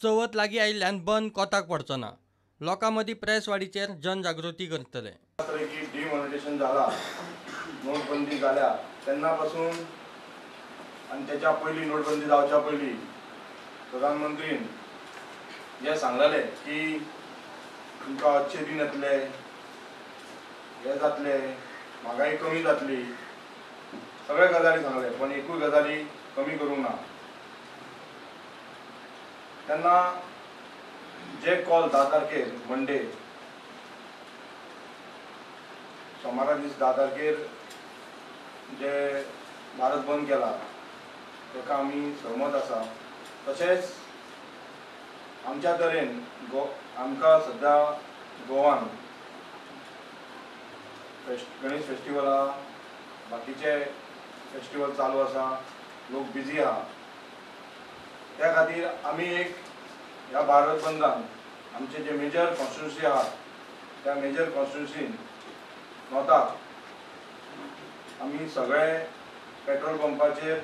चवथ लागीं आयिल्ल्यान बंद कोताक पडचो ना. लोकां मदीं प्रेसवाडीचेर जनजागृती करतले. की डिमॉनिटेशन जाला, नोटबंदी जाल्या तेन्ना पासून आनी तेच्या पयलीं, नोटबंदी जावच्या पयलीं प्रधानमंत्रीन जें सांगलेलें की तुमकां अच्छे दिन येतले, हें जातलें, म्हागाई कमी जातली, सगळे गजाली सांगले, पण एकूय गजाली कमी करूंक ना. तेन्ना जे कॉल 10 तारखेर मंडे, सोमारा दीस 10 तारखेर जे भारत बंद केला ताका आमी सहमत आसा. तशेंच आमच्या तरेन आमकां सद्या गोवान गणेश फेस्टिवल आहा, बाकीचे फेस्टिवल चालू आसा, लोक बिजी आहा. त्या खातीर आमी एक ह्या भारत बंदान आमचे जे मेजर कॉन्स्टिट्युन्सी आहा त्या मेजर कॉन्स्टिट्युन्सीन नॉर्थाक आमी सगळे पेट्रोल पंपाचेर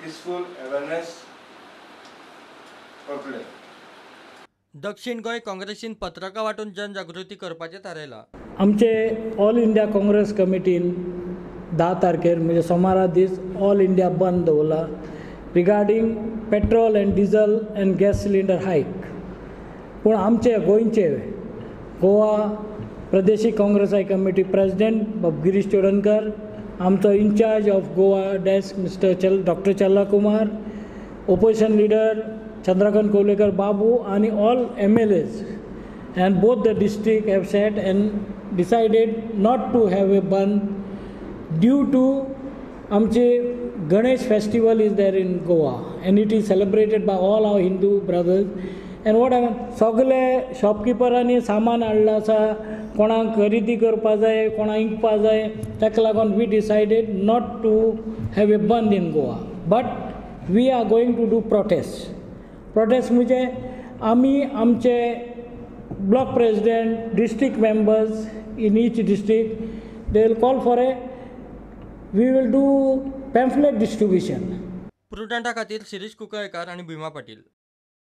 पिसफूल अवेरनेस करतले. दक्षिण गोंय काँग्रेसीन पत्रकां वांटून जनजागृती करपाचें थारायलां. आमचे ऑल इंडिया काँग्रेस कमिटीन 10 तारखेर म्हणजे सोमारा दीस ऑल इंडिया बंद दवरला regarding petrol and diesel and gas cylinder hike. पूण आमचे गोंयचे गोवा प्रदेशीक काँग्रेस कमिटी प्रेसिडेंट बाब गिरीश चोडणकर, आमचो incharge of Goa desk mister doctor Chella Kumar, opposition leader Chandrakant Kavlekar Babu आनी all MLAs and both the district have sat and decided not to have a bandh due to आमचे Ganesh festival is there in Goa and it is celebrated by all our Hindu brothers. And what happen, सगळे शॉपकिपरांनी सामान हाडलां आसा, कोणाक खरेदी करपा जाय, कोणाक विकपा जाय, ताका लागून we decided not to have a bandh in Goa, but we are going to do protest. Protest म्हणजे आमी आमचे block president, district members in each district, they will call for a, we will do pamphlet distribution. प्रुडंटा खातीर शिरीष कुंकळयेंकार आनी भीमा पाटील.